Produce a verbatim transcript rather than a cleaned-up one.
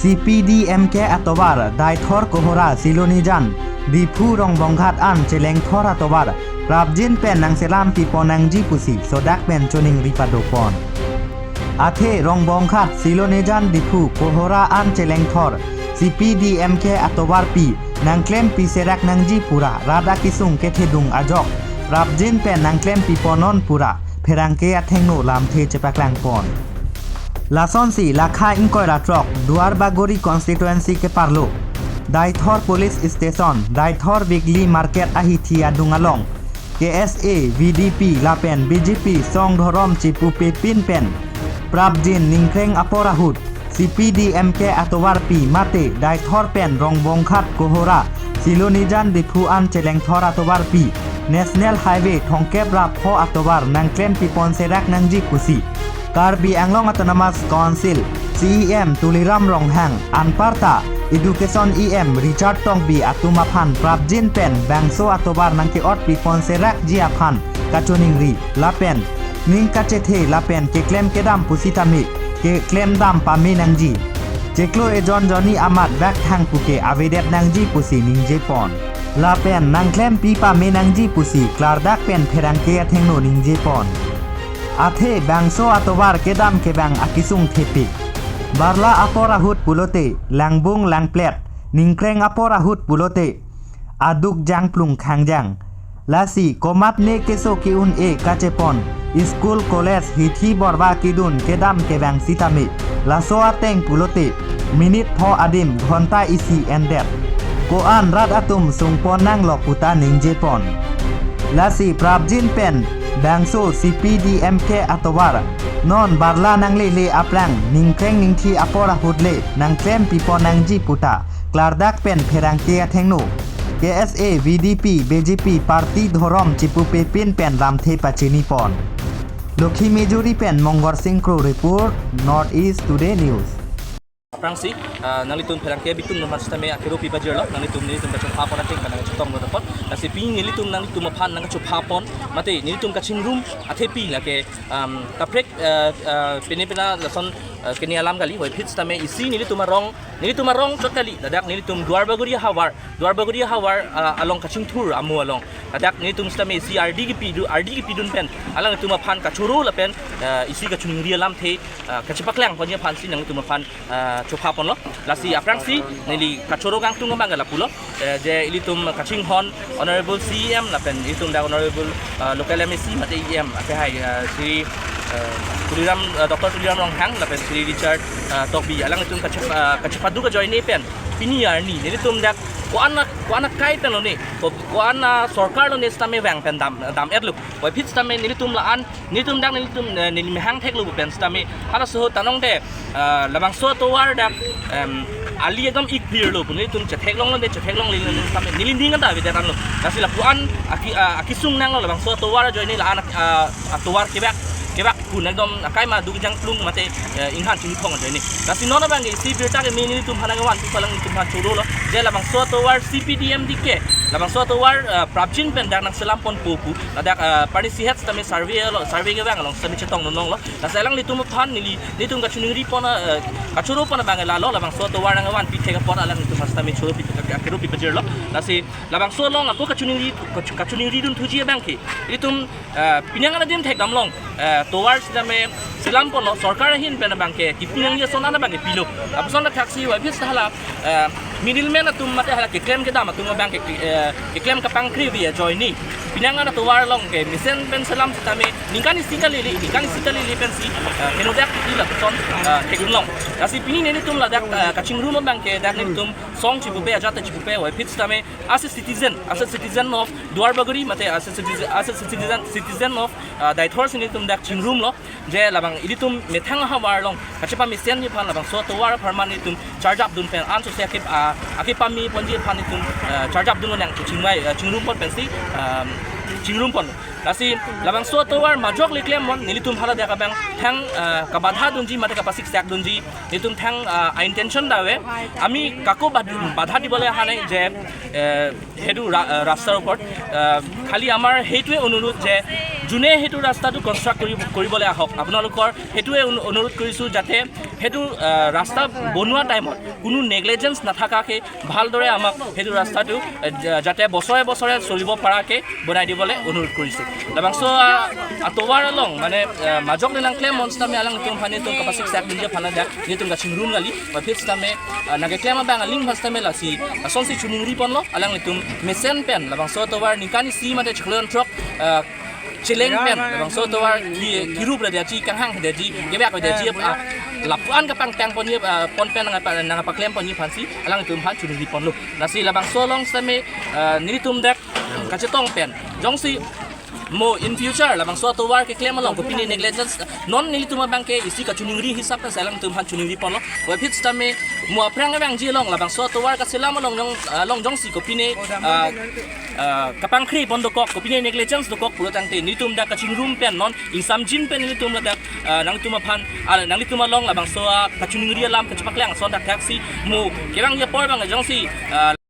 C P D M K atovar Daithor Kohora Silonijan Diphu Rongbonghat an chelengthor atovar prapjin pen nangselam pipon nangji pusi sodak pen choningri padopon. Athe Rongbonghat Silonijan Diphu Kohora an chelengthor C P D M K atovarpi nangklem piserak nangji pura rat akisung kethedung ajok prapjin pen nangklem piponnon pura pherangke athengno lamthe chepaklangpon. Lasonsi lakha ingkoi ra throk Duarbagori constituency keparlo Daithor Police Station, Daithor Weekly Market ahithi adung along K S A, V D P lapen B J P song dhorom chipupepin pen prapjin ningkreng apor ahut C P D M K atovarpi mate Daithor pen Rongbonghat Kohora Silonijan Diphu an chelengthor atovarpi National Highway thomkep ra pho atovar nangklem piponserak nangji pusi Karbi Anglong Autonomous Council C E M Tuliram Ronghang anparta Education E M Richard Tokbi atum aphan prapjin pen bangso atovar nangke-ot piponserakji aphan kachoningri lapen ning kachethe lapen keklem kedam pusitame keklemdam pame nangji. Chiklo ejon jonni amat bak thang puke avedet nangji pusi ningjepon. Lapen nangklem pipame nangji pusi klardak pen pherangke athengno ningjepon. Athe bangso atovar kedam kevang akisung thepik. Barla apor ahut pulote langbung langplet, ningkreng apor ahut pulote aduk jangplung khangjang. Lasi komatne keso ke-un-e kachepon school college hithi borba kedun kedam kevang sitame laso ateng pulote minute pho adim ghonta isi endet. Ko-an rat atum sungpon nanglo puta ningjepon. Lasi prapjin pen bangso C P D M K atovar non barla nanglele aplang ningkreng ningthi apor ahut le nangklem pipon nangji puta klardak pen pherangke athengno K S A, V D P, B J P party dhorom chipupepin pen lamthe pachinipon. Lokhi Mejuri pen Mongor Singh Kro report, North East Today News. Aphrangsi, ah, nanglitum pherangke abitung atum aphan sitame akero pipajirlo, nanglitum nelitum kachepha apot ateng pen nangchetonglo dapot. Lasi pini nelitum nanglitum aphan nangkachepha pon, mate nelitum kachingrum athepi lake, um, kaprek, ah, ah, pine pina lason, ah, kene alam kali, puvoiphit sitame isi nelitum arong, nelitum arong chot kali, ladak nelitum Duarbagori ahavar, Duarbagori ahavar, ah, along kachingthur amo along. Ladak nelitum sitame isi ardi kepidun, ardi kepidun pen alanglitum aphan kachoro lapen, ah, isi kachoningri alamthe, ah, kachepaklang ponji aphansi nangtum aphan, ah, chepha ponlo. Lasi aphrangsi neli kachoro kangtung abang lapulo. Eh, je ilitum kachinghon Honorable C E M lapen ilitum dak Honorable, ah, local M A C mate E M akehai, ah, Shri, ah, Tuliram, ah, Doctor Tuliram Ronghang lapen Shri Richard, ah, Tokbi alanglitum kachep-, ah, kachepaduk ajoine pen pini arni nelitum dak ko-an, ko-an akai pen lone, ko-, ko-an asorkar lone sitame vang pen dam, dam-etlo. Puvoiphit sitame nelitum la-an, nelitum dak nelitum, eh, neli mehang theklo pen sitame halaso ahut ta nong de, eh, labangso atovar dak, em, ali ekdom ik phirlo pu nelitum chetheklonglo de, chetheklonglelo sitame neli ning anta avedet anlo. Lasi lapu-an aki, ah, akisung nanglo labangso atovar ajoine la-an, ah, atovar kevak, kevak pu ekdom akai ma aduk jangplung mate, eh, inghan chingthong ajoine. Lasi non abang isi birta keme nelitum aphan nangkevan pu alanglitum aphan chorolo. Je labangso atovar C P D M D K, labangso atovar, eh, prapjin pen dak nangselam ponpo pu. Ladak, eh, parni sihet sitame survey lo, survey kevang along sitame chetongdun longlo. Lasi alanglitum aphan neli, nelitum kachoningri pon, eh, kachoro pon abang lalo, labangso atovar nangkevan pithek apot alanglitum aphan sitame choro pi, akero pipajirlo. Lasi labangso along ako kachoningri, kach-, kachoningridun thuji abang ke. Ilitum, eh, pini an adim thekdam long, eh, tovar sitame selam ponlo, sorkar ahin pen abang ke kipinangji ason an abang ke pilo. Lapuson athaksi puvoiphit sita hala, eh, middleman atum mate hala keklem kedam atum abang ke, eh, keklem kapangkri avi ajoine pini an atovar along ke mesen pen selam sitame ningkan isi kalili, ningkan isi kalili pensi, eh, henodak di lapuson, eh, thekdun long. Lasi pini nelitum ladak, eh, kachingrum abang ke dak nelitum song chipupe ajat chipupe puvoiphit sitame as a citizen, as a citizen of Duarbagori mate as a citizen, as a citizen, citizen of, uh, Daithor si nelitum dak chingrumlo. Je labang ilitum methang ahavar along kachepamesenji aphan labangso atovar apharman nelitum charjapdun pen ansose ake, uh, akepame ponji aphan nelitum, uh, charjapdunlo nang chingvai, uh, chingrum pon pensi, um, chingrum pon. Lasi labangso atovar majok le klem pon, nelitum haladak abang thang, uh, kabadha dunji mate kapasiksak dunji nelitum thang, uh, intention ta ave. Ami kako bad-, badha dibole ahanai je, uh, সেইটো ৰা-, আহ, ৰাস্তাৰ ওপৰত, আহ, খালি আমাৰ সেইটোৱে অনুৰোধ যে যোনে সেইটো ৰাস্তাটো কনষ্ট্ৰাক্ট কৰি, কৰিবলৈ আহক, আপোনালোকৰ সেইটোৱে অনু-, অনুৰোধ কৰিছোঁ, যাতে সেইটো, আহ, ৰাস্তা বনোৱা টাইমত কোনো নেগলিজেঞ্চ নাথাকাকে ভালদৰে আমাক সেইটো ৰাস্তাটো, আহ, যা-, যাতে বছৰে বছৰে চলিব পৰাকে বনাই দিবলৈ অনুৰোধ কৰিছোঁ। Labangso, ah, atovar along, mane, ah, majok ne nangklem mon setame alanglitum aphan nelitum kapasik sak ninje aphan ladak nelitum kachingrum kali, puvoiphit setame, ah, nangkeklem abang aling aphan setame lasi, ah, lasonsi choningri ponlo, alanglitum mesen pen labangso atovar ningkan isi mate chiklo throk, ah, cheleng pen labangso atovar ki-, kirup ra dia ji, kanghang dia ji, kevek ra dia ji, ah, lapuan kapangtang ponji, ah, pon pen nangpa-, nangpaklem ponji aphansi alanglitum aphan choningri ponlo. Lasi labangso along setame, ah, nelitum dak kachetong pen, jongsi mo in future labangso atovar keklem along kopine negligence, non nelitum abang ke isi kachoningri hisap pen si alanglitum aphan choningri ponlo. Puvoiphit setame mo aphrang abang ji along labangso atovar kaselam along jong, along jongsi kopine, ah, ah, kapangkhri pon dokok, kopine negligence dokok pulo tangte nelitum dak kachingrum pen non ingsamjin pen nelitum ladak, ah, nangtum aphan, ah, nangtum along labangso, ah, kachoningri alam kachepaklang ason dak thaksi mo kevangji apor abang jongsi, ah,